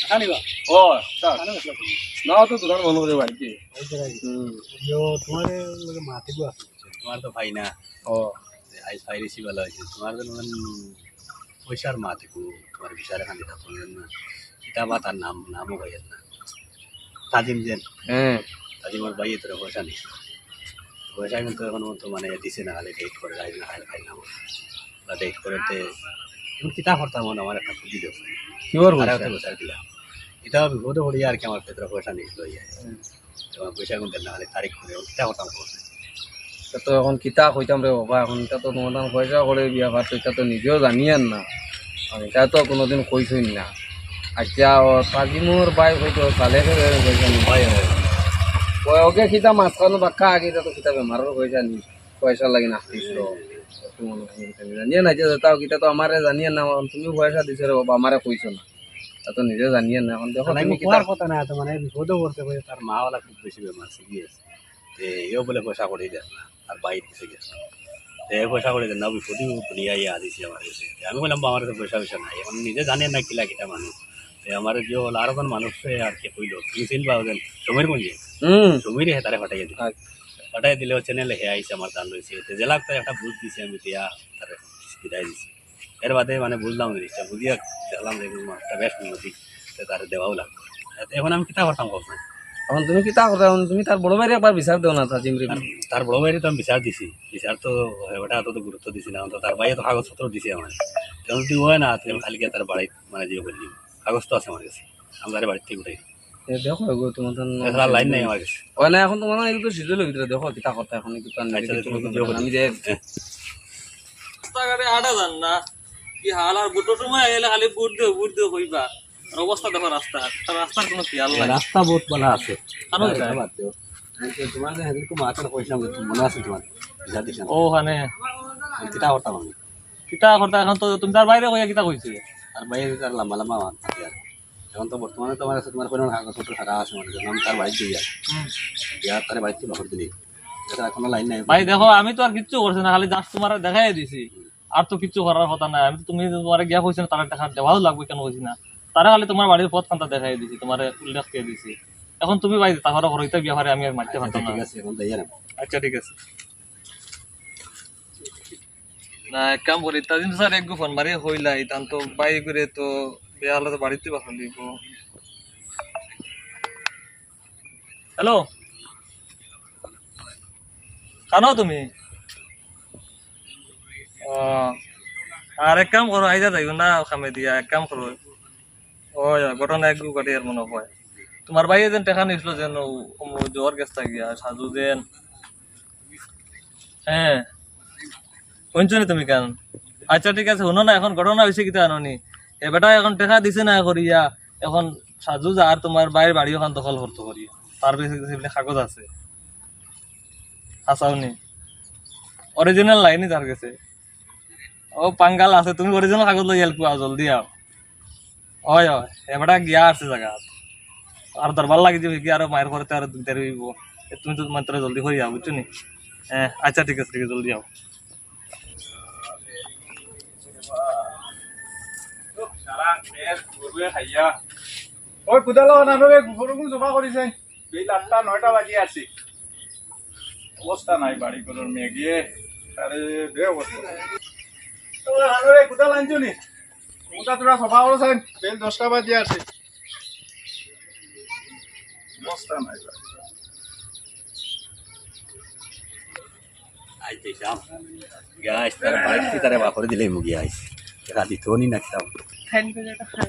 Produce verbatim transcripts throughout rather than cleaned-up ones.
খালি বা? ও, স্যার। খালি বা? না, তো দোকান বন্ধ করে বাড়িতে। হুম। ইয়ো, তোমার লগে মাতিব আছে। তোমার তো ভাই না। ও। আইজ পাইছি ভালা অইছে। তোমার জন্য মানে পয়সার মাতিব, তোমার বিচারে খালি থাকো না। কিতা বা তার নাম, নামও কইয়ার না। তাজিম যেন। হ্যাঁ। তাজিমর ভাইয়ে তোর পয়সা নিছে। পয়সা কিন্তু এখন তো মানে দিছে না, খালি ডেট করে, আইজ না, কাইল, কাইল না। বা ডেট করে তে, এখন কিতা করতাম, মানে আমার একটা বুদ্ধি দেও। কিওর পয়সা? তারা তো পয়সা দিলা। এটা বিপদে পড়ি আর কি, আমার পেটে পয়সা নিছিল ইয়ে। হুম। তো আমার পয়সা এখন দেন না, খালি তারিখ করে, এখন কিতা করতাম, কও? তা তো এখন কিতা কইতাম রে বাবা, এখন ইটা তো তোমার পয়সা করে বিয়া পারতো, ইটা তো নিজেও জানিয়ার না। আর ইটা তো কোনোদিন কইছইন না। আচ্ছা, ও তাজিমর ভাই কইতো, সালেকের পয়সা নিছে। হয়, হয়। ও ওকে কিতা মাঝখানো বাক্কা আগে, ইটা তো কিতা বেমারর পয়সা নি, পয়সা লাগি না দিছিল। তুমি মনে হয় কিতা জানিয়ার না, যে তাও কিতা তো আমারে জানিয়ার না, তুমি পয়সা দিছো রে বাবা, আমারে কইছো না। তা তো নিজে জানিয়ার না, এখন দেখো না, তুমি এমন কিতা কওয়ার কথা না, তো মানে বিপদে পড়ছে, কইছে তার মা ওলা খুব বেশি বেমার, সিরিয়াস। তে এও বলে পয়সা করি দেন না, আর বাইর গেছে গেছে। তে এ পয়সা করি দেন না, বিপদে দুনিয়া ইয়া দিছে আমার গেছে। তে আমি কইলাম, "বা, আমার কাছে পয়সা পয়সা নাই।" এখন নিজে জানে না কিলা কিতা মানুষ। তে আমার যে হলো, আরো কোন মানুষ সে আর কি কইলো, তুমি চিনবা ওজন, সমীর গঞ্জে। হুম। সমীরে হে তারে পাঠাইয়া দিল। আচ্ছা। পাঠাইয়া দিলে ও চ্যানেলে হে আইছে, আমার দান রইছে। তে জেলাক তো একটা বুঝ দিছে, আমি দিয়া তারে বিদায় দিছি। এর বাদে মানে বুঝলাম জিনিসটা, বুঝিয়া দেখলাম যে এরকম একটা বেশ উন্নতি, তো তার দেওয়াও লাগবে। এখন আমি কিতা করতাম, কও না? এখন তুমি কিতা করতাম? এখন তুমি তার বড় ভাইরে একবার বিচার দেও না, তাজিম রে। তার, তার বড় ভাইরে তো আমি বিচার দিছি, বিচার তো ওটা অত তো গুরুত্ব দিছি না, তো তার ভাইয়ে তো কাগজপত্র দিছে আমার। এখন যদি হয় না, তুমি খালি গিয়া তার বাড়ি মানে যে করলি, কাগজ তো আছে আমার কাছে, আমি তারে বাড়ির থেকে উঠাই। এ দেখো, এগো তোমার তো এছাড়া লাইন নাই আমার কাছে। ওই না, এখন তোমার না, এগুলো তো সিজনের ভিতরে দেখো, কিতা কথা এখন, একটু তো আর আচ্ছা, negative তুমি কোনো ভিডিও কথা করো। আমি যে হ্যাঁ। রাস্তাঘাটে আটা যান না, কি হাল, আর ভোটর সময় আইলে খালি ভোট দেও, ভোট দেও কইবা। আর অবস্থা দেখো রাস্তা, আর রাস্তার কোনো খেয়াল নাই। রাস্তা বহুত ভালা আছে। আরো এটা এটা? বাদ দেও। এই যে তোমার যে সেদিনকে মাথার কইছিলাম, মনে আছে তোমার? যা দিছিলাম। ও, ওখানে। কিতা করতাম আমি? কিতা করতা এখন তো তুমি তার ভাইরে কইয়া কিতা কইছে? তার ভাইরে তার লম্বা লম্বা মাত আছে আর। এখন তো বর্তমানে তো আমার কাছে তোমার কোনো কাগজপত্র ছাড়া আছে, মানে, যখন আমি তার বাড়িত যাই আর। হুম। গিয়া তার বাড়িত বাহর দিলি। এটা কোনো লাইন নাই। ভাই, দেখো, আমি তো আর কিচ্ছু করছি না, খালি just তোমারে দেখাই দিছি। আর তো কিচ্ছু করার কথা নাই। আমি তো তুমি তোমারে গিয়া কইছি না, তারে টেকা দেওয়াও লাগবে কেনে কইছি না। তারে খালি তোমার বাড়ির পথ খান্তা দেখাই দিছি, তোমারে উল্লেখ করে দিছি। এখন তুমি ভাই, তারপরে করো, ইতা ব্যাপারে আমি আর মারতে আচ্ছা, পারতাম না। ঠিক আছে, এখন যাই আর আমি। আচ্ছা, ঠিক আছে। না, এক কাম করি, তাজিম স্যার এক ফোন মারি কইলাই, তান তো ভাই করে তো বেহালা তো বাড়িতে বাসন দিব। হ্যালো, কানো তুমি? ও, আর এক কাম করো, আইজা যাইও না কামে দিয়া, এক কাম করো। ওই, ঘটনা এক ঘটিয়ার মনে হয়। তোমার ভাইয়ে যেন টেকা নিছিল যেন, ও, ও, জ্বর গেছ গিয়া, সাজু যেন। হ্যাঁ, শুনছো নি তুমি কান? আচ্ছা, ঠিক আছে, শুনো না, এখন ঘটনা হয়েছে কিতা জানো নি? এ বেটা এখন টেকা দিছে না করিয়া, এখন সাজু যা আর তোমার ভাইর বাড়ি ওখান দখল করতো করিয়া। তার কাছে কাগজ আছে। হাসাও নি। Original লাইনই তার কাছে। ও পাঙ্গাল আছে, তুমি original কাগজ লই আলকু আও, জলদি আও। ওই, ওই, এবারে গিয়া আছে জাগা। আর দরবার লাগি যাবে কি, আরো মায়ের ঘরে তো আরো দুই তারিখ হইব। এ, তুমি তো মাত্র জলদি হয়ে যাও, বুঝছো নি? হ্যাঁ, আচ্ছা, ঠিক আছে, ঠিক আছে, জলদি আও। সারা পেট গরুয়ে খাইয়া। ওই কুদালো না রে, গরু কোন জমা করিছে? এই আটটা নয়টা বাজি আছে। অবস্থা নাই বাড়ি ঘরর মেঘে। আরে, বে অবস্থা। ও, হ্যালো রে, কুদাল আনছো নি? কুদাল তোরা সভা করো সাইন। বেল দশটা বাজে আছে। অবস্থা নাই বাড়ি। আইজ দেখলাম। গ্যাস তার বাইক কি তারে বাপরে দিলে মুগি আইজ। দেখা দিত নি না কিতাব। খাইন করে একটা খাই।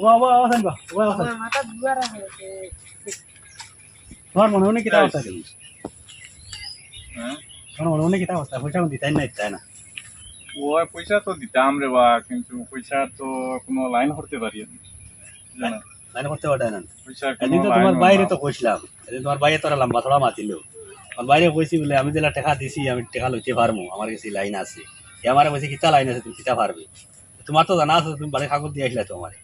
ওয়া, ওয়া, ওয়া, খাইন বা, ওয়া, ওয়া, খাইন। আমার মাথা দুয়ার আছে। তোমার মনে মনে কিতা অবস্থা? হ্যাঁ? তোমার মনে মনে কিতা অবস্থা? পয়সা এখন দিতাই না, দিতাই না। ও পয়সা তো দিতাম রে বা, কিন্তু পয়সা তো কোনো লাইন করতে পারি না। বুঝলে না? লাইন করতে পারে না। পয়সা কোনো এদিন তো লাইন তোমার বাইরে না। তো কইছিলাম, এদিন তোমার বাইরে তোরা লম্বা থোড়া মাতিল। আমার বাইরে কইছি বলে, "আমি যেলা টেকা দিছি, আমি টেকা লইতে পারমু, আমার কাছে লাইন আছে।" এ আমারে কইছে, "কিতা লাইন আছে, তুমি কিতা পারবে?" তোমার তো জানা আছে, তুমি বাড়ি কাগজ দিয়া আইলা তো আমারে।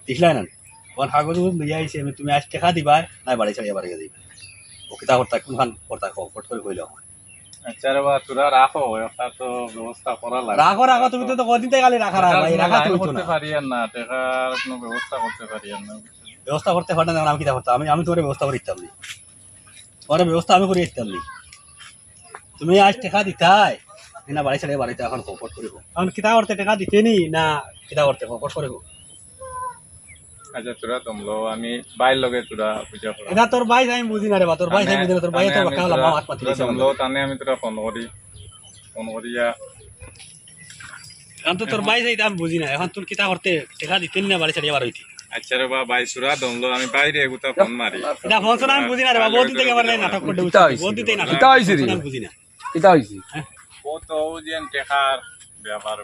দেখলাই না? তখন কাগজ উগজ লইয়া আইছে, আমি, "তুমি আজ টেকা দিবা, না বাড়ি ছাড়িয়া বাড়ি যাইবা।" ও কিতা করতা, কোনখান করতা, কও, ফট করে কইলে আমার। আচ্ছা রে বা, তোরা রাখো, একটা তো ব্যবস্থা করা লাগবে। রাখো, রাখো, তুমি তো, তো কদিন থেকে খালি রাখা, রাখা, টেকার ভাই, কোনো রাখা line তুমি তো করতে না। পারি আর না, টেকার কোনো ব্যবস্থা করতে পারি আর না। ব্যবস্থা করতে পারলে না, আমি কিতা করতাম? আমি, আমি তোরে ব্যবস্থা করে দিতাম নি। তোরে ব্যবস্থা আমি করে দিতাম নি। তুমি আজ টেকা দিতায়, না বাড়ি ছাড়িয়া বাড়িতে এখন কমফোর্ট করিব। এখন কিতা করতে, টেকা দিতে নি না কিতা করতে কমফোর্ট করিব? আচ্ছা, তোরা দমলো, আমি ভাইর লগে তোরা বুঝা পড়া। এটা তোর ভাই, আমি বুঝি না রে বা, তোর ভাই, তানে, আমি বুঝি না, তোর ভাই তানে তো আমি বাক্কা হলাম, তোরা, মাত মাতি তোরা দিছে দমলো, আমাদের। তানে আমি তোরা ফোন করি, ফোন করিয়া। এখন তো তোর ভাই যাইতে আমি বুঝি না, এখন তুই কিতা করতে, টেকা দিতে নি না বাড়ি ছাড়িয়া বার হইতে। আচ্ছা রে বা, ভাই, তোরা দমলো, আমি বাইরে এগুতা ফোন মারি। এটা ফোন শোনা আমি বুজি না রে বাবা, বহুত দিন থেকে আমার লাগে নাটক করতে কিতা হইছে? বহুত দিন থেকে নাটক কিতা হইছে রে? আমি বুজি না। কিতা হইছে? ও তো ও যে টেকার ব্যাপার,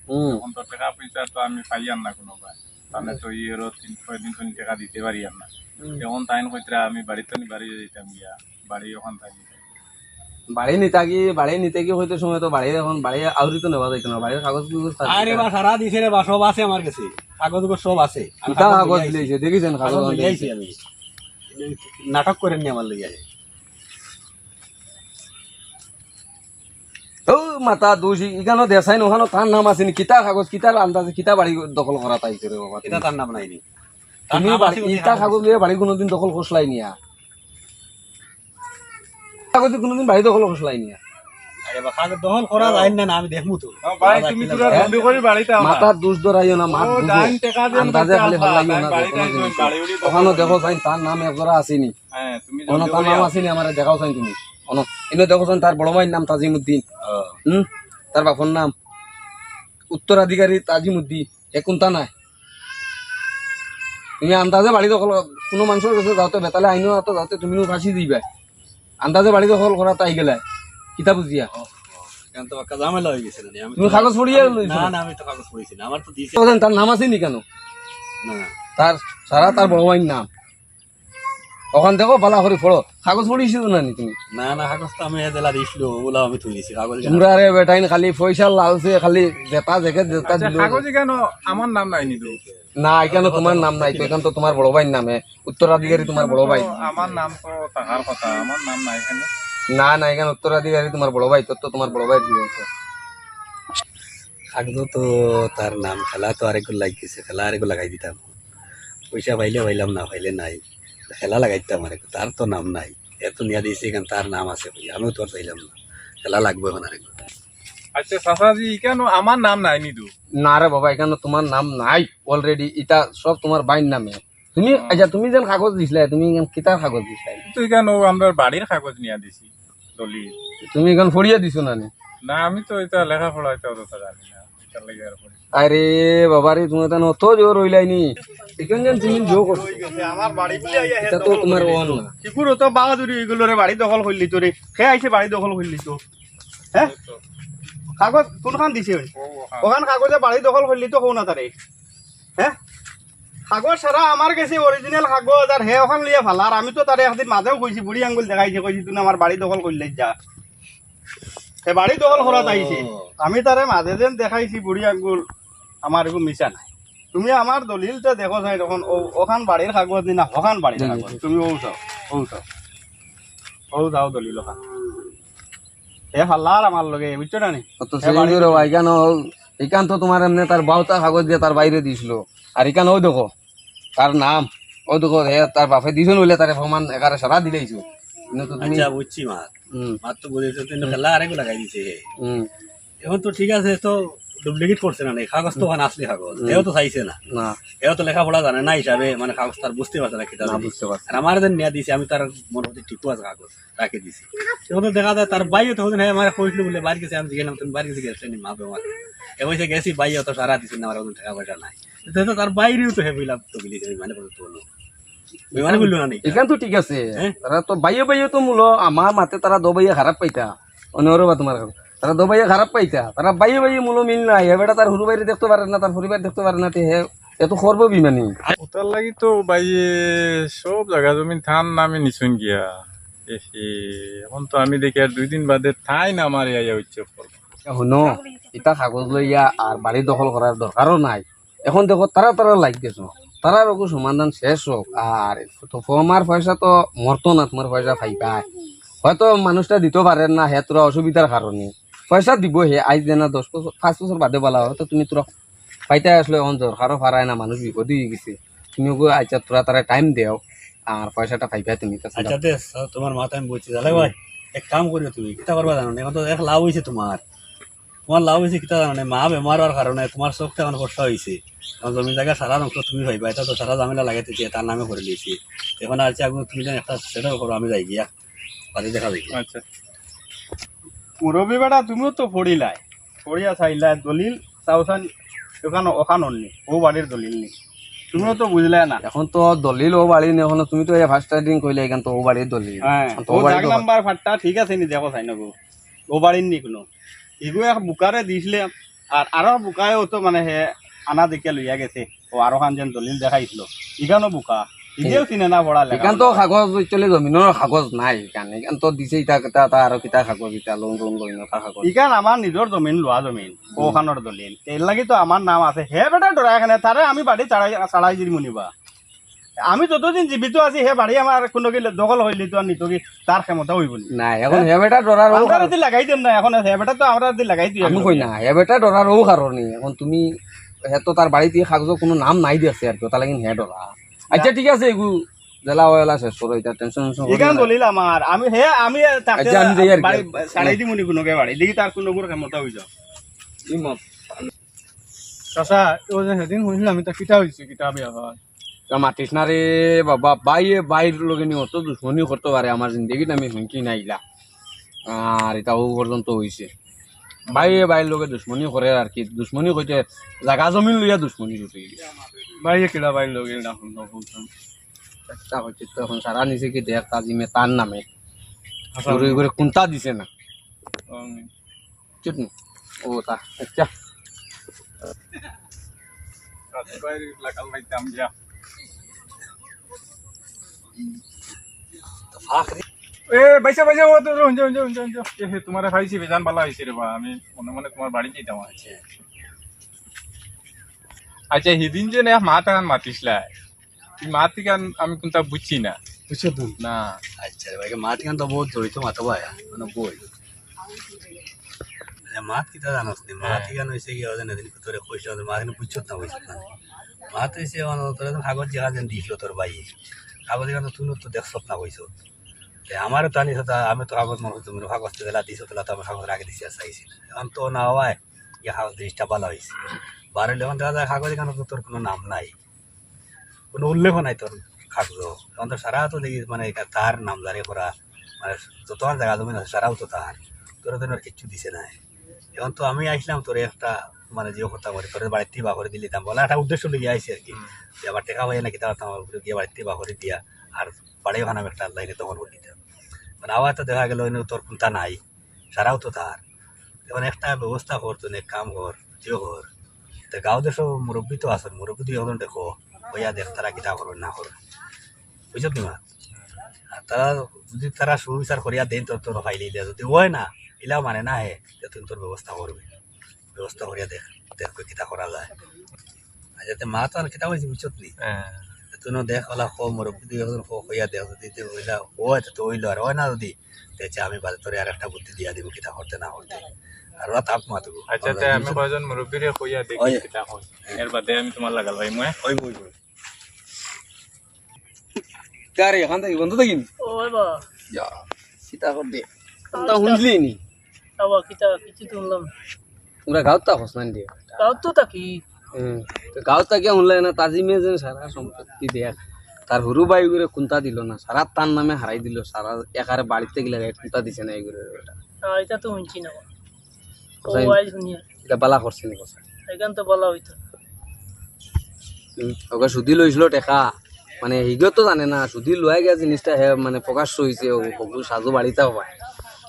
হুম। এখন তো টেকা পয়সা তো আমি পাইয়ার না কোনো ভাই। তাহলে তো ইয়েরও তিন, ছয় দিন তো টেকা দিতে পারিয়ার না। হুম। এখন তাইন কইতরা আমি বাড়িত নি বাড়ি যাইতাম গিয়া, বাড়ি ওখান থাকি। বাড়ি নিতা কি, বাড়ি নিতে কি হইতে সময় তো বাড়ি এখন বাড়ি আউরি তো নেওয়া যাইতো না, বাড়ির কাগজ কুগজ থাকতো। আরে বা, সারা দিছে রে বা, সব আছে আমার কাছে, কাগজ উগজ সব আছে। আমি কিতা কাগজ কাগজ লইয়া আইছি। লইছে? দেখিছেন কাগজ কাগজ লইয়া আনতে? আইছি আমি। নাটক করেন নি আমার লইয়া। ও মাথা দুষ, ইখানো দেশাই না, ওখানো তার নাম আছে নি? কিতা কাগজ, কিতার আন্দাজে, কিতা বাড়ি দখল করা তাই করে বাবা? এটা তার নাম নাই নি। তার তুমি নাম বাড়ি, আছে বলে ইটা কাগজ কাগজ লইয়া বাড়ি কোনোদিন দখল করছলাই নিয়া? কাগজে কোনোদিন বাড়ি দখল করছলাই নিয়া? আরে বা, কাগজ দখল করা যায় না, না, আমি দেখমু তো। ও ভাই, তুমি তোরা বন্ধ করে বাড়িতে আও না। মাথার দুষ ধরাইও না, মাত ও, বুঝো। ডাইন টেকা দিয়ে আন্দাজে খালি হল্লাইও না, বাড়িতে যে কোনো জিনিস। বাড়ি উড়ি দখল ওখানো করে। দেখো চাইন, তার নাম এক জোড়া আছে নি? হ্যাঁ, তুমি অনো জলদি তার করে নাম আও। আছে নি? আমারে দেখাও চাইন তুমি। অনো, ইনো দেখো চাইন, তার বড় ভাইর নাম তাজিমউদ্দিন। ও। হুম? তার বাপর নাম উত্তরাধিকারী তাজিমউদ্দিন। এ কোনটা নাই? তুমি আন্দাজে বাড়ি দখল, কোনো মানুষের কাছে যাওতে বেতালে আইনো না তো যাওতে তুমি ফাঁসি দিবা। আন্দাজে বাড়ি দখল করা তাই গেলে কিতা বুঝিয়া? ও, ও, এখন তো একটা ঝামেলা হয়ে গেছে রে, আমি তুমি তো কাগজ পড়িয়া আমি, লইছো না, না? না, আমি তো কাগজ পড়েছি না, আমার তো দিছে। ওখানে তার নাম আছে নি কেন? না। তার, সারা তার বড় ভাইর নাম। ওখান দেখো, ভালা করে পড়ো। কাগজ পড়িছো না নি তুমি? না, না, কাগজ তো আমি এ জেলা দিছিল, ওগুলা আমি থই দিছি, কাগজ কেন? তোমরা রে বেটাইন খালি পয়সার লালচে, খালি যেটা দেখে যেটা আচ্ছা, দিল। কাগজে কেন আমার নাম নাই নি তো? না, এখানে তোমার নাম নাই তো, এখানে তো তোমার বড় ভাইর নামে, উত্তরাধিকারী তোমার বড় ভাই। তো আমার নাম তো থাকার কথা, আমার নাম নাই এখানে। না, না, এখানে উত্তরাধিকারী তোমার বড় ভাই, তোর তো তোমার বড় ভাই কি বলতো? কাগজও তো তার নাম, খেলা তো আরেকগুলো লাগিয়েছে, খেলা আরেকগুলো লাগাই দিতাম। পয়সা পাইলে পাইলাম, না পাইলে নাই। খেলা লাগাইতাম আরেক, তার তো নাম নাই। এত নিয়া দিয়েছে, এখানে তার নাম আছে কই? আমিও তো আর চাইলাম না। খেলা লাগবে এখন আরেক। আচ্ছা, চাচাজি, এখানে আমার নাম নাই নি তো? না রে বাবা, এখানে তোমার নাম নাই already, এটা সব তোমার ভাইর নামে। তুমি, হুম। আচ্ছা, তুমি যেন কাগজ দিছিলা, তুমি এখানে কিতার কাগজ দিছিলা? তো এখানে ও আমরা বাড়ির কাগজ নিয়ে দিছি, দলিল। তুমি এখানে পড়িয়া দিছো না নি? না, আমি তো এটা লেখাপড়া এটা অতটা জানি না, এটার লাগি আর পড়ি। আরে বাবা রে, তুমি তো অত জোর হইলাই নি। এখানে যেন তুমি জোর করছো। আমার বাড়ি বুলে আইয়া এটা তো তোমার ওয়ান না। শিকুর তো বাহাদুরি এগুলো রে বাড়ি দখল করলি তো রে। কে আইছে বাড়ি দখল করলি তো? হ্যাঁ? কাগজ কোনখান দিছে? ও, ওখান। ওখান কাগজে বাড়ি দখল করলি তো কও না তারে। হ্যাঁ? কাগজ সারা আমার গেছে original কাগজ, আর হে ওখান লইয়া ফালা। আর আমি তো তারে একদিন মাঝেও কইছি, বুড়ি আঙ্গুল দেখাইছি, কইছি, "তুই আমার বাড়ি দখল করলে যা।" হে বাড়ি দখল করা চাইছে। ও। আমি তারে মাঝে যেন দেখাইছি, বুড়ি আঙ্গুল, আমার এগু মিছা নাই। তুমি আমার দলিলটা দেখো চাই, তখন ও-, ওখান বাড়ির কাগজ নি না, ওখান বাড়ির হুম। কাগজ। তুমি ও চাও, ও চাও। ও চাও দলিল ওখান। হে ফাল্লার আমার লগে, বুঝছো না নি? অত হে সেই বাড়ি ধরো, দলিল। এখান ও, এখান তো তোমার এমনি তার বাউতা কাগজ দিয়ে তার বাইরে দিছিল। আর এখান ও দেখো, তার নাম, ও দেখো, হে তার বাপে দিছইন বলে তারে প্রমাণ একেবারে সারা দিলাইছো। কিন্তু তো তুমি আচ্ছা, বুঝছি মা। হুম। মার তো বুঝেছো, কিন্তু খেলা আরেকগু লাগাই দিছে হে। হুম। এখন তো ঠিক আছে, তো duplicate করছে না, নি? কাগজ তো ওখানে আসলে কাগজ। হুম। এও তো চাইছে না। না। এও তো লেখাপড়া জানে না হিসাবে, মানে, কাগজ তার বুঝতে পারছে না, কিতা না, জানি। বুঝতে পারছে আর না। আমার যে নিয়ে দিছে, আমি তার মনে হচ্ছে ঠিক আছে, কাগজ রাখি দিছি। এখন তো দেখা যায় তার ভাইও তখন, হ্যাঁ, আমার কইছিল বলে, "বাইরে গেছে", আমি জিজ্ঞেস করলাম, "তুমি বাইরে গেছে, গেছে নি, মা বেমার?" এ কইছে, "গেছি, ভাইও তো সারা দিছে না, আমার এখন টাকা পয়সা নাই।" তো, তো তার বাইরেও তো হে বইলা তো বিলি, মানে, বলতো বলো। বেমার বললো না, নি? এখান তো ঠিক আছে। হ্যাঁ? তারা তো বাইয়ে বাইয়ে তো মূল, আমার মাতে তারা দো বাইয়ে খারাপ পাইতা। অন্য ওরে বা তোমার খারাপ। তারা দো বাইয়ে খারাপ পাইতা। তারা বাইয়ে বাইয়ে মূল মিল নাই। এ বেটা তার হুরু বাইরে দেখতে পারে না, তার পরিবার দেখতে পারে না, তে হে, এ তো করবো বিমানি। ওটার লাগি তো বাইয়ে সব জাগা জমিন থান নামে নিছইন গিয়া। এ হে, এখন তো আমি দেখি আর দুই দিন বাদে থাই না আমার ইয়া ইয়া উৎসব করবো। হুনো, ইটা কাগজ লইয়া আর বাড়ি দখল করার দরকারও নাই। এখন দেখো, তারা তারা লাগ গেছো, তারার ওগু সমাধান শেষ হোক। আর তো তোমার পয়সা তো মরতো না, তোমার পয়সা পাইবা। হয়তো মানুষটা দিতো পারের না, হে তোরা অসুবিধার কারণে। পয়সা দিবো হে, আইজ দেনা দশ বছর, পাঁচ বছর বাদে বালা, হয়তো তুমি তোরা পাইতায় আছলায়, অখন দরকারও পারায় না, মানুষ বিপদে অইগেছে। তুমি ওগু আইচ্ছা, তোরা তারে time দেও, আর পয়সাটা পাইবায় তুমি। আইচ্ছা, দে, তুমার মাত আমি বুঝছি। তাইলে ভাই, এক কাম করিও তুমি, কিতা করবা জানো নি? অখন তো এক লাভ অইছে তুমার। তুমার লাভ অইছে কিতা জানো নি? মা বেমার অওয়ার কারণে তুমার চউখটা অখন ফর্সা অইছে। অখন জমি জাগা সারা অংশ তুমি পাইবায়, ইটা তো সারা ঝামেলা লাগাইতে দিয়া তার নামে করিলিছি। অখন আর কি, আগে তুমি যেন একটা settle করো, আমি যাই গিয়া। বাদে দেখা যাইবো। আইচ্ছা। মুরব্বি বেটা, তুমিও তো পড়িলায়, পড়িয়া চাইলায়, দলিল চাওছাইন, অখান, অখান অর নি, অউ বাড়ির দলিল নি, তুমিও তো বুঝলায় না। অখন তো দলিল অউ বাড়ির নি, অখন তুমি তো এই first starting কইলায়, ইখান তো অউ বাড়ির দলিল। হ্যাঁ, অখন তো অউ অউ বাড়ির দাগ দলিল। নাম্বার ফাট্টা ঠিক আছে নি, দেখো চাই না গো, অউ বাড়ির নি কুনু। ইগু এক বুকারে দিছলে, আর আরো বুকায়ও তো মানে হে আনা দেখিয়া লইয়া গেছে। ও আরো খান যেন দলিল দেখাইছিল, ইখানও বুকা, ইগেও চিনে না পড়া লেখা। ইখান তো কাগজ, actually জমিনর কাগজ নাই ইখান, ইখান তো দিছে ইটা, কিতা, তা আরো কিতা কাগজ, ইটা লোন, লোন, লোন, কাগজ। ইখান আমার নিজর জমিন, লওয়া জমিন, অখানর দলিল, এর লাগি তো আমার নাম আছে। হে বেটা ডরায় কেনে, তারে আমি বাড়ি ছাড়াই, ছাড়াই দিমু নি বা। আমি যতদিন জীবিত আছি, হে বাড়ি আমার কুনু গিলে দখল অইলে তো আর নিতো কি, তার ক্ষমতা অইবো নি? না, অখন হে বেটা ডরার অউ আমরা কারণ। যদি লাগাই দেন না, অখন হে বেটা তো আমরা যদি লাগাই দিই আমি কই না, হে বেটা ডরার অউ কারণে। অখন তুমি, হে তো তার বাড়িত ই কাগজো কুনু নাম নাই দেখছে আর কি, অটার লাগি হে ডরা। আইচ্ছা, ঠিক আছে, ইগু জেলা ওয়ালা শেষ করো, ইটা tension tension করো ইখান না। দলিল আমার, আমি হে, আমি তাকে আইচ্ছা, আমি যাই আর কি। বাড়ি ছাড়াই দিমু নি কুনু গে বাড়ি, দেখি তার কুনু গুর ক্ষমতা অই যাও। ই মত। চাচা, অউ যে হেদিন হুনছিলাম, ইটা কিতা অইছে, কিতা বিয়া অয়? তা মাতিস না রে বাবা, ভাইয়ে ভাইর লগে নি অত দুশমনি করতো পারে, আমার জিন্দেগিত আমি হুনছি না ইলা। আর ইটা অউ পর্যন্ত অইছে। ভাইয়ে ভাইর লগে দুশমনি করের আর কি, দুশমনি কইতে জাগা জমিন লইয়া দুশমনি অইছে। ভাইয়ে কিলা ভাইর লগে না হুনতো বলতাম। চেষ্টা করছি তো অখন সারা নিছে কি দেখ তাজিমে তার নামে। আচ্ছা। ঘুরে ঘুরে কুনটা দিছে না। হুম। চুপ নি। ও তা, আইচ্ছা। এ, বাইসা, বাইসা, ও তো, হুনছো, হুনছো, হুনছো, হুনছো। এ, হে, তুমারে পাইছি, বেজান বালা অইছে রে বা। আমি মনে মনে তুমার বাড়িত যাইতাম আইছি। আইচ্ছা, হিদিন যে না মাত আহান মাতিছলায়, ই মাত ইখান আমি কুনটা বুঝছি না। বুঝছো তো? না। আইচ্ছা রে ভাই, মাত ইখান তো বউত জড়িত মাত ভাই, মানে বই। এ, মাত কিতা জানোস নি? মাত হ্যাঁ। ইখান অইছে কি, ওজন এদিন তোরে কইছিল, মাত ইখান বুঝছত না, বুঝছত না। মাত অইছে, মানে, তোরে তো কাগজ যেখান দিছিল তোর ভাই, কাগজ ইখান তো তুই তো দেখছত না, কইছত। তে আমারও তো আনিস, তা আমি তো কাগজ মনে হইতো, মনে কাগজ তো দিলা দিছ, তোলা তো আমি কাগজ আগে দিছি, আর চাইছি না। অখন তো না অওয়ায়, ইয়া কাগজ জিনিসটা বালা অইছে। বারো অখন দেখা যায় কাগজ ইখান তো তোর কুনু নাম নাই। কুনু উল্লেখও নাই তোর কাগজো। অখন তো সারা তো দেখি মানে ইটা তার নামজারি করা, মানে যতখান জাগা জমিন আছে সারাও তো তার। তোরে তো আর কিচ্ছু দিছে না। অখন তো আমি আইছলাম তোরে একটা মানে যে কথা করি, তোরে বাড়িত বার করি দিলিতাম, বলে একটা উদ্দেশ্য লইয়া আইছি আর কি। হুম। যে আমার টেকা পাইয়া না কিতা করতাম, আমার উপরে গিয়া বাড়িত বার করি দিয়া, আর বাড়ি অখান আমি একটা লাইনে দখল করি দিতাম। মানে আবার তো দেখা গেল এনে তোর কুনটা নাই, সারাও তো তার। অখন একটা ব্যবস্থা কর, তুই এক কাম কর, যে কর। তে গাঁও দেশো মুরব্বি তো আছইন, মুরব্বি দুই একজন দেখো, কইয়া দেখ তারা কিতা করইন না করইন। বুঝছত নি মা? আর তারা যদি তারা সুবিচার করিয়া দেইন তোর, তোর ফাইলে ইলা, যদি অয় না, ইলাও মানে না হে, তে তুই তোর ব্যবস্থা করবে। ব্যবস্থা করিয়া দেখ, দেখ কই কিতা করা যায়। আর যাতে মা তো আর কিতা অইছে বুঝছত নি? হ্যাঁ। তুই দেখ, ওলা কো মুরব্বি দুই একজন কো, কইয়া দেখ, যদি তে অইলা, অয় তে তো অইলো, আর অয় না যদি, তে আচ্ছা, আমি বাদে তোরে আর একটা বুদ্ধি দিয়া দিমু, কিতা করতে না করতে। আর ওরা থাক মা তো। আচ্ছা, তে আমি কয়জন মুরব্বিরে কইয়া দেখি ওই। কিতা কয়। এর বাদে আমি তুমার লাগাল ভাই ময়। ওই, ওই, ওই। কারে, অখান থাকি বন্ধ থাকি নি? ওই বা। ইয়া, কিতা কর দে। তা হুনছলি নি? বাবা, কিতা, কিছু তো হুনলাম না। তুমরা গাঁওত থাকস না নি? গাঁওত তো থাকি। হুম। তো গাঁওত থাকিয়া হুনলে না, তাজিমে যেন সারা সম্পত্তি দেখ। তার হুরু ভাইগুরে কুনটা দিল না, সারা তার নামে হারাই দিল, সারা একারে বাড়িত গিলা কুনটা দিছে না ইগুরে। না, ইটা তো হুনছি না। কোথায়? ও, আইজ হুনিয়া। ইটা বালা করছে নি কথা? ইখান তো বালা অইতো। হুম, ওগু সুদি লইছিল টেকা, মানে, হিগেও তো জানে না, সুদি লওয়া গিয়া জিনিসটা হে, মানে, প্রকাশ্য অইছে, ও, ওগু সাজু বাড়িত অয়।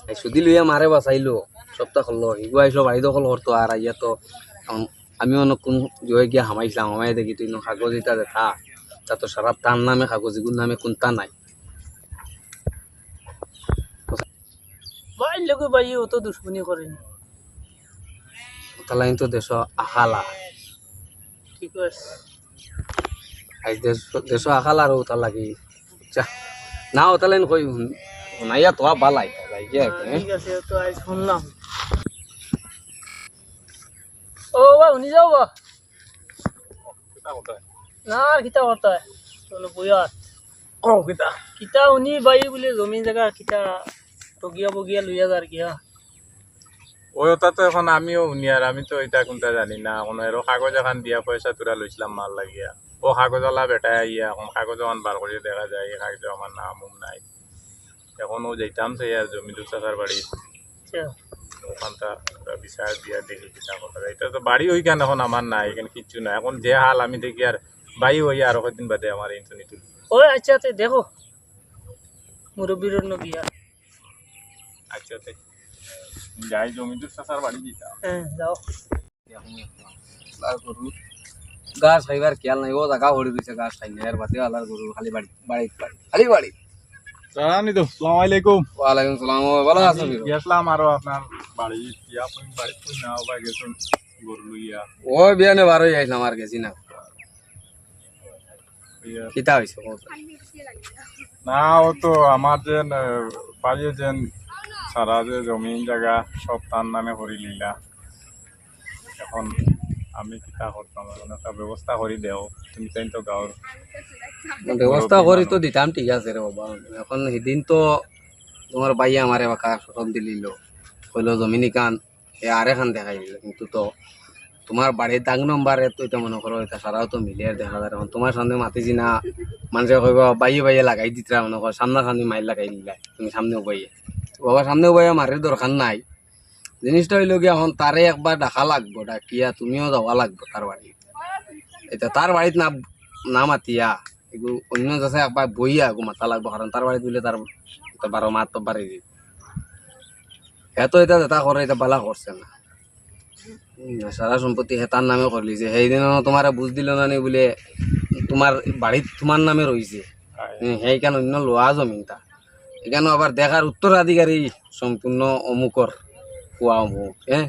এই সুদি লইয়া মারে বাঁচাইলো, সবটা করলো, হিগু আইসলো বাড়ি দখল করতো, আর আইয়া তো, উম, আমি অন্য কুন জয়ে গিয়া হামাইছিলাম, হামাই দেখি তুই ইনো কাগজ ইটা দেখা, তা তো সারা তার নামে কাগজ, ইগুর নামে কুনটা নাই। ভাইর লগে ভাইয়ে অত দুশমনি করে নি। অতার লাগি তো দেশো আকাল আর। ঠিক আছে। আইজ দেশ, দেশো আকাল আর অতার লাগি। যা। না, অতার লাগি কই, হুন। নাইয়া তো বালাই, যাই গিয়া, হ্যাঁ? ঠিক আছে, তো আইজ শুনলাম। ও বা, হুনি যাও বা। না, আর কিতা করতা? চলো, বইয়া। কও কিতা? কিতা হুনি ভাই বুলে জমিন জাগা কিতা টগিয়া বগিয়া লইয়া যার গিয়া? ওই ওটা তো এখন আমিও হুনি, আর আমি তো এটা কোনটা জানি না। এখন এরো কাগজ এখন দিয়া পয়সা তুরা লইছিলাম মার লাগিয়া। ও কাগজ আলা বেটায় আইয়া এখন কাগজ এখন বার করিয়া দেখা যায়, এই কাগজো আমার নাম উম নাই। এখন ও যাইতাম চাই আর জমিদার চাচার বাড়ি। আচ্ছা। ওখানটা বিচার দিয়া দেখি কিতা কথা। এটা তো বাড়ি ওইখান এখন আমার নাই, এখান কিচ্ছু নাই। এখন যে হাল আমি দেখি আর ভাই ওই আরো কয়দিন বাদে আমার ইন্টারনেট। ও আচ্ছা, তে দেখো। মুরব্বির অন্য বিয়া। আচ্ছা, তে যাই জমিদার চাচার বাড়ি দিতাম। হ্যাঁ, যাও। আলার গরু ঘাস খাইবার খেয়াল নাই, ও জাগা ভরি দিছে ঘাস খাই না, এর বাদে আলার গরু খালি বাড়ি, বাড়ি, বাড়ি, খালি বাড়ি। জানি তো, সালাম আলাইকুম। ওয়ালাইকুম সালাম, ও ভালো আছো? আমি গেছিলাম আরো আপনার বাড়ি, কি আপনি বাড়ি কই না, ওবা গেছেন গরু লইয়া? ও বিয়ানে বার হয়ে আইলাম, আর গেছি না। ইয়া। কিতা হইছে, কও তো? না, ও তো আমার যে, আহ, ভাইয়ে যে সারা যে জমিন জাগা সব তার নামে করি লিলা। এখন আমি কিতা করতাম? এখন একটা ব্যবস্থা করি দেও। তুমি তাই তো গাঁওর ব্যবস্থা মুরব্বি করি তো মানুষ। দিতাম, ঠিক আছে রে বাবা। এখন সেদিন তো তোমার ভাইয়ে আমারে বাকা শরম দিলিল, কইলো জমিন ইখান এ আরেকখান দেখাই দিল, কিন্তু তো তোমার বাড়ির দাগ নম্বরে তো এটা মনে করো, এটা সারাও তো মিলিয়ে দেখা যায়। এখন তোমার সামনে মাতিছি না, মানুষে কইবা, "বাইয়ে বাইয়ে লাগাই দিতরা", মনে করো, সামনাসামনি মাইর লাগাই দিলা, তুমি সামনে উবাইয়া। বাবা, সামনে উবাইয়া মারির দরকার নাই। জিনিসটা হইল গিয়া, এখন তারে একবার ডাকা লাগবো, ডাকিয়া তুমিও যাওয়া লাগবো তার বাড়ি। এটা তার বাড়িত না, না মাতিয়া, এগু অন্য দেশে একবার বইয়া এগু মাতা লাগবো, কারণ তার বাড়িত বইলে তার এটা বারো মাত তো বাড়ি দিত। এত এটা যেটা করে, এটা বালা করছে না। হুম, সারা সম্পত্তি হে তার নামে করলি যে, সেই দিন তোমারে বুঝ দিল না নি বলে, তোমার বাড়িত তোমার নামে রইছে। হুম, সেইখান অন্য লওয়া জমিনটা। এখানে আবার দেখার উত্তরাধিকারী সম্পূর্ণ অমুকর, পুয়া অমুক, হ্যাঁ?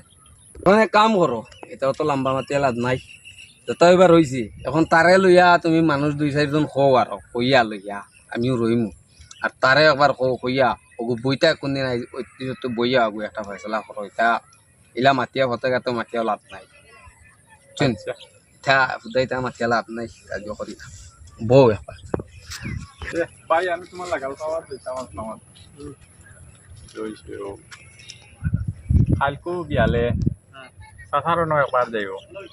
মানে কাম করো, এটা অত লম্বা মাতিয়া লাভ নাই। যেটা এবার রইছে, এখন তারে লইয়া তুমি মানুষ দুই চাইরজন কও আর কইয়া লইয়া, আমিও রইমু। আর তারে একবার কও, কইয়া, ওগু বইতা কোনদিন আই-, অতীত বইয়া ওগু একটা ফয়সালা করো, এটা ইলা মাতিয়া ফতে গাতে মাতিয়া লাভ নাই। বুঝছেন? আচ্ছা। তা ফুদাইতা মাতিয়া লাভ নাই, কাজও করি না। বউ একবার। এ, ভাই, আমি তোমার লাগাল পাওয়ার দিতাম আসলাম আর। হুম। ওই সে ও। কালকু বিয়ালে হুম। চাচারও নয় একবার যাইব।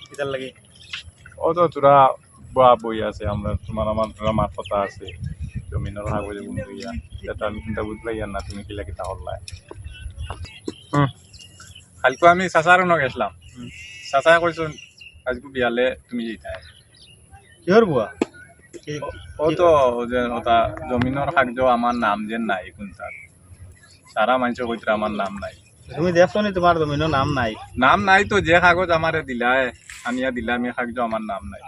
কিতার লাগি? ও তো তোরা বয়া বই আছে, আমরা তোমার আমার তোরা মাত কথা আছে। জমিনের কাগজে বন্ধ হইয়া। এটা আমি চিন্তা বুঝলাই আর না, তুমি কিলা কিতা করলায়। হুম। কালকু আমি চাচার অনো গেছিলাম। হুম। চাচায় কইছইন, "আইজকু বিয়ালে তুমি যাইতায়।" কিয়র বুয়া? ও তো যে ওটা জমিনর কাগজো আমার নাম যে নাই কোনটা। সারা মানষে কইতরা আমার নাম নাই। তুমি দেখছো নি তোমার জমিনর নাম নাই? নাম নাই তো, যে কাগজ আমারে দিলায়, আনিয়া দিলাম, এই কাগজো আমার নাম নাই।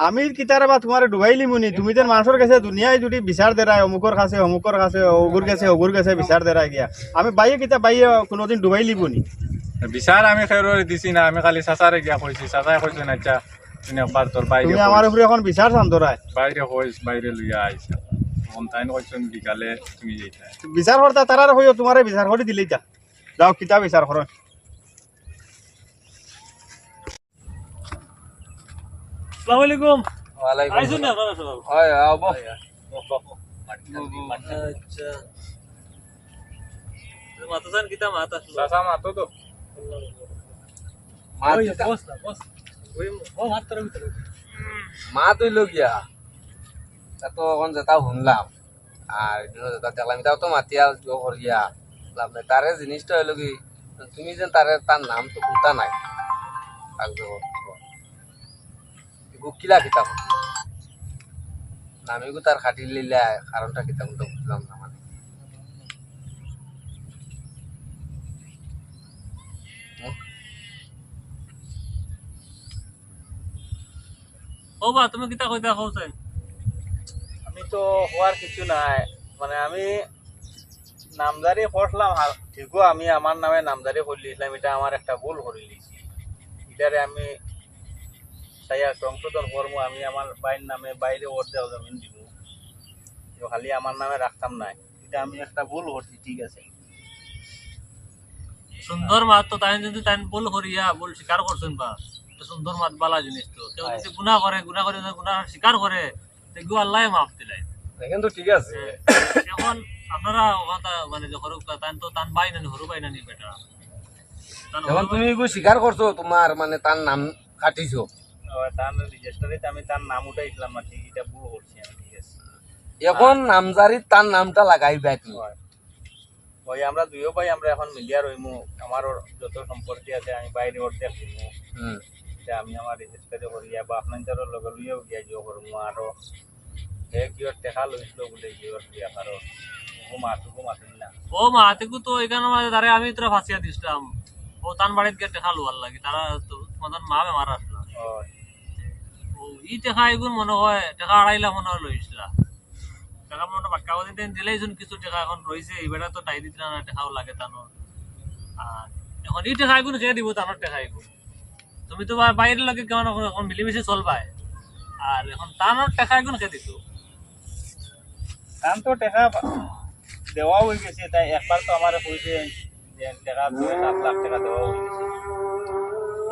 আমি কিতারে বা তোমারে ডুবাইলিমু নি? তুমি যেন মানষর গেছে দুনিয়ায় যদি বিচার দেরায়, অমুকর কাছে, অমুকর কাছে, অগুর গেছে, অগুর গেছে বিচার দেরায় গিয়া। আমি বাইয়ে কিতা বাইয়ে কোনোদিন ডুবাইলিমু নি? বিচার আমি কেউরে দিছি না, আমি খালি চাচারে গিয়া কইছি, চাচায় কইছইন, "আচ্ছা, তুই একবার তোর বাইরে তুমি আমার কইস।" উপরে এখন বিচার চান্দরায়। বাইরে কইস, বাইরে লইয়া আইস। এখন তাইন কইছইন বিকালে তুমি যাইতায়। বিচার করতা তারারে কইও, তোমারে বিচার করি দিলেইতা। যাও, কিতা বিচার করো। আসসালামু আলাইকুম। ওয়ালাইকুম আইছইন নি আসসালাম। আপনারা সব? হয়, আও, বও। আচ্ছা। মাতো জান কিতা মাত আসলো? চাচা মাতো তো। মাত ওই, কিতা? বস না, বস। ওই, ও মাত তোর ভিতরে। মাত অইলো গিয়া। তা তো এখন যেটা শুনলাম, আর এদিনও যেটা দেখলাম, এটাও তো মাতিয়া জো করিয়া লাভ নাই। তারে জিনিসটা হইলো কি, তুমি যেন তারে, তার নাম তো কোনটা নাই। আর জো, এগু কিলা কিতা? নামিগু তার খাটিল লিলা, কারণটা কিতা কোনটা বুঝলাম না মানে। হুম? ও বা, তুমি কিতা কইতা কও চাই? আমি তো হওয়ার কিছু নাই, মানে আমি নামজারি করলাম, হা-, ঠিকও আমি আমার নামে নামজারি করিলিছিলাম, এটা আমার একটা ভুল করিলিছি। এটারে আমি চাইয়া সংশোধন করমু, আমি আমার বাইর নামে বাইরে অর্ধেক জমিন দিমু, তো খালি আমার নামে রাখতাম নাই। আমি একটা ভুল করছি, ঠিক আছে। সুন্দর মাত তো তাইন যদি তাইন ভুল করিয়া ভুল স্বীকার করছইন বা, তো সুন্দর মাত বালা জিনিস তো। কেউ যদি গুনাহ করে, গুনাহ করে যদি গুনাহ স্বীকার করে, তো এগু আল্লায় মাফ দিলাইন। দেখেন তো ঠিক আছে। এখন আপনারা কথা মানে যে হরু তাইন তো তান ভাই নানি, হরু ভাই নানি বেটা। তান এখন হরু তুমি এগু স্বীকার করছো, তোমার মানে তার নাম কাটিছো। ও, তার রেজিস্টারিত আমি তার নাম উঠাইছিলাম না, ঠিক, এটা ভুল করছি আমি, ঠিক আছে। এখন নামজারিত তার নামটা লাগাইবা তুমি। হয়। ওই আমরা দুইও ভাই আমরা এখন মিলিয়া রইমু, আমারও যত সম্পত্তি আছে আমি বাইরে অর্ধেক দিমু। হুম। এটা আমি আমার রেজিস্টারি করিয়া বা আপনার লগে লইয়াও গিয়া জিও করমু আরো। হে কিওর টেকা লইছিল বুলে কিওর বিয়া কারো। ও মাতুকু মাতুন না। ও মাতুকু তো এখানে মাঝে তারে আমি তোরা ফাঁসিয়া দিছিলাম। ও তান বাড়িত গিয়া টেকা লওয়ার লাগি, তারা তো তোমাদের মা বেমার আসলা। ও। ও, ই টেকা এগুন মনে হয়, টেকা আড়াই লাখ মনে হয় লইছিলা। টেকা মনে হয় বাক্কা ওদিন দিন দিলাইছুন কিছু টেকা এখন রইছে, এই বেটা তো টাই দিতরা না, টেকাও লাগে তানোর। আর এখন ই টেকা এগুন কে দিব, তানোর টেকা এগুন। তুমি তো বা-, বাইরের লগে কেমন এখন, এখন মিলেমিশে চলবায়, আর এখন তানোর টেকা এগুন কে দিত? তান তো টেকা দেওয়া হয়ে গেছে, তাই একবার তো আমার কইছে যে টেকা দুই সাত লাখ টেকা দেওয়া হয়ে গেছে।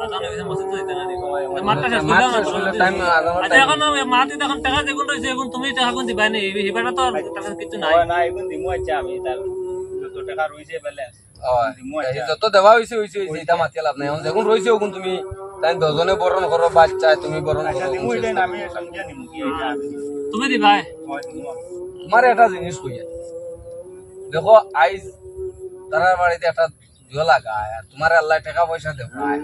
আচ্ছা, আমি মসজিদ তো দিতে না, দিতে হয়। মাঠটা শেষ করলাম না, মাঠটা শেষ করলে time আচ্ছা, এখন আমি মাটি এখন টেকা যেগুন রইছে, এখন তুমি টেকা কোন দিবাই নি? এই, এই বেটা তো আর তার কাছে কিছু নাই। না, এখন দিমু, আচ্ছা, আমি তার যত টেকা রইছে balance, ও, দিমু, এই আচ্ছা। যত দেওয়া হইছে, হইছে, হইছে, এটা মাতিয়া লাভ নাই। এখন যেগুন রইছে, ওগুন তুমি, তাই দুজনে বরণ করো, বাচ্চা, তুমি বরণ আচ্ছা, করো, দিমু, ওগুন শেষ এটা করো। আমি সমঝে নিমু কি, এটা আমি তুমি দিবাই? হয়, দিমু। তোমার একটা জিনিস কইয়া, দেখো, আইজ তারার বাড়িতে একটা জুয়া লাগায়, আর তোমার আল্লাহ টেকা পয়সা দেওয়ায়।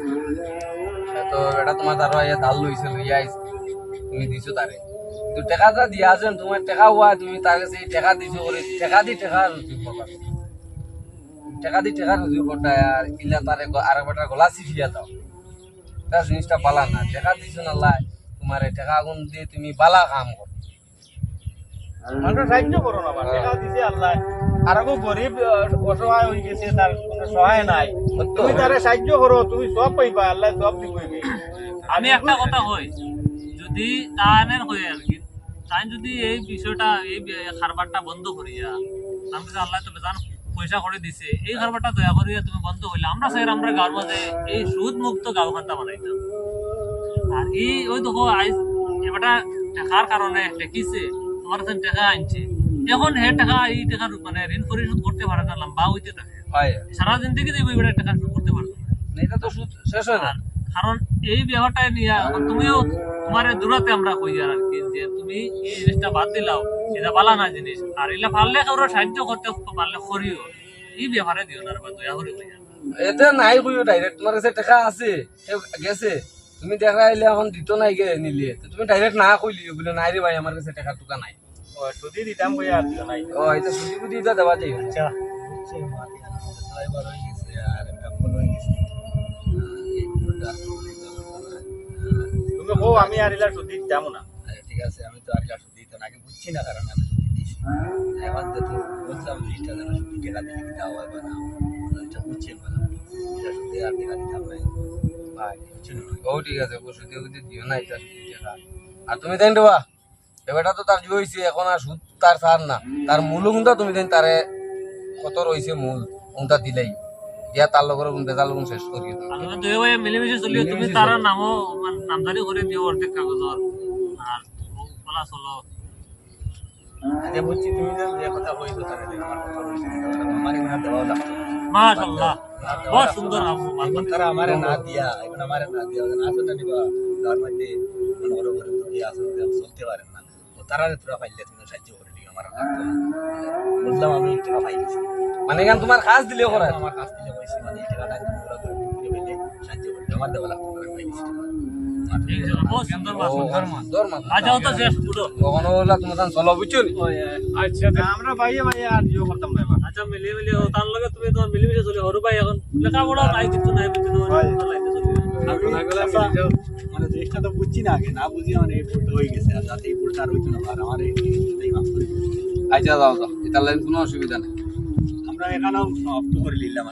সে তো এটা তোমার তারা ইয়া ধার লইছে, লইয়া আইছে, তুমি দিছো তারে। কিন্তু টেকাটা দিয়া আছেন, তোমার টেকা হওয়া, তুমি তার কাছে এই টেকা দিছো করে, টেকা দি টেকা রুজি করবা। টেকা দি টেকা রুজি করতায়, আর ইলা তারে গ-, আর একটা গলা চিপিয়া দাও। এটা জিনিসটা পালা না, টেকা দিছো না লাই, তোমার এই টেকা গুন দিয়ে তুমি বালা কাম করো। মানুষ সাহায্য করো না, আমার টেকা দিছে আল্লাহ। আর আগো গরিব, আহ, অসহায় হয়ে গেছে, তার কোনো সহায় নাই। তুমি তারে সাহায্য করো, তুমি সব পাইবা, আল্লাহ সব দিবই। আমি একটা কথা কই, যদি তানের কই আর কি, তাই যদি এই বিষয়টা, এই বি-, কারবারটা বন্ধ করিয়া, আমি তো আল্লাহ তো বেজান পয়সা করে দিছে, এই কারবারটা দয়া করিয়া তুমি বন্ধ হইলে, আমরা স্যার, আমরা গাঁওর মাঝে এই সুদ মুক্ত গাঁও খান্তা বানাইতাম। আর এই ওই দেখো, আইজ এবারটা টেকার কারণে ঠেকিছে, তোমার কাছে টেকা আনছে, এখন হে টেকা, এই টেকার মানে ঋণ পরিশোধ করতে পারে না, লম্বা হইতে থাকে। হয়। সারা জিন্দেগি যে ওই বেটা টেকা শোধ করতে পারতো না। না, এটা তো সুদ শেষ হয় না। আর কারণ এই ব্যাপারটা নিয়ে এখন তুমিও, তোমার দূরাতে আমরা কই আর কি, যে তুমি এই জিনিসটা বাদ দিলাও, এটা বালা না জিনিস। আর এলা পারলে কারোর সাহায্য করতে পারলে করিও, এই ব্যাপারে দিও না রে বা, দয়া করে কই আর। এতে নাই কইও direct, তোমার কাছে টেকা আছে, কেউ গেছে, তুমি দেখা আইলে এখন দিত নাই গে নিলে, তো তুমি direct না কইলি বলে, "নাই রে ভাই, আমার কাছে টেকা টুকা নাই।" ও, সুদি দিতাম কই আর দিও নাই। ও, এটা সুদি বুদি এটা দেওয়া যায়। আচ্ছা। তুমি কও, আমি আর ইলা সুদি দিতাম না। আচ্ছা, ঠিক আছে, আমি তো আর ইলা সুদি দিতাম না, আগে বুঝছি না, কারণ আমি সুদি দিছি। এখন যেহেতু বুঝলাম যে এটা যেন সুদি টেকা দিলে কি দেওয়া হয় বা না, এটা বুঝছি এখন। এটা সুদি আর টেকা দিতাম না। ভাই, বুঝছি না। ও, ঠিক আছে, ও সুদি বুদি দিও না, এটা সুদি টেকা। আর তুমি দেন দেবা? এ বেটা তো তার জুয়া হইছে, এখন আর সুদ তার ছাড় না। তার মূল হুন্দা তুমি দেন তারে কত রইছে মূল, হুন্দা দিলাই। দিয়া তার লগর হুন বেজাল হুন শেষ করিও। আমরা দুই ভাই মিলেমিশে চলিও, তুমি মিলেমিশে তার চলো। নামও, মানে, নামজারি করে দিও অর্ধেক কাগজর। আর বলা চলো। আচ্ছা, বুঝছি, তুমি যে, যে কথা কইছো, তাহলে দেন আমার কথা রইছে না, তাহলে আমার এখানে দেওয়াও লাগতো না। মাশাআল্লাহ। আমার দেওয়া বহুত লাগতো সুন্দর না। আবু, এখন তারা আমারে না দিয়া, এখন আমারে না দিয়া, ওদের আসলে নিবা, তার মধ্যে মনে করো, করে তো কি আসলে চলতে পারে না। ও তারা তোরা পাইলে তুমি সাহায্য করে দিও, আমার আর লাগতো না। বুঝলাম, আমি টাকা পাই গেছি। মানে, এখান তোমার কাজ দিলে করে? আমার কাজ দিলে কইছি, মানে, এই টাকাটা তুমি ওরা করে বিক্রি হইলে সাহায্য করে দিও। আমার দেওয়া লাগতো না, আমি পাই গেছি টাকা। ঠিক আছে, বহুত সুন্দর মাত, ও, সুন্দর মাত। সুন্দর মাত। আচ্ছা, ও তো শেষ, পুরো। কখনো বললা, তোমার তান চলো, বুঝছো নি? ওই, আচ্ছা, তা আমরা ভাইয়ে ভাইয়ে আর ইয়ে করতাম না এবার। আচ্ছা, মিলিয়ে মিলিয়ে, ও তার লগে তুমি তোমার মিলিমিশে চলে, হরু ভাই এখন লেখাপড়া নাই, কিছু নাই, বুঝছো না? হয়। ভাই, ভাই, আচ্ছা, মানে, জিনিসটা তো বুঝছি না আগে, না বুঝিয়া মানে এই ভুলটা হয়ে গেছে, আর যাতে এই ভুলটা আর হইতো না, আর আমার এই, এই মাফ করে দিন। আচ্ছা, যাও, যাও, এটা লাইন কোনো অসুবিধা নেই। আমরা এখানেও সমাপ্ত করে নিলাম।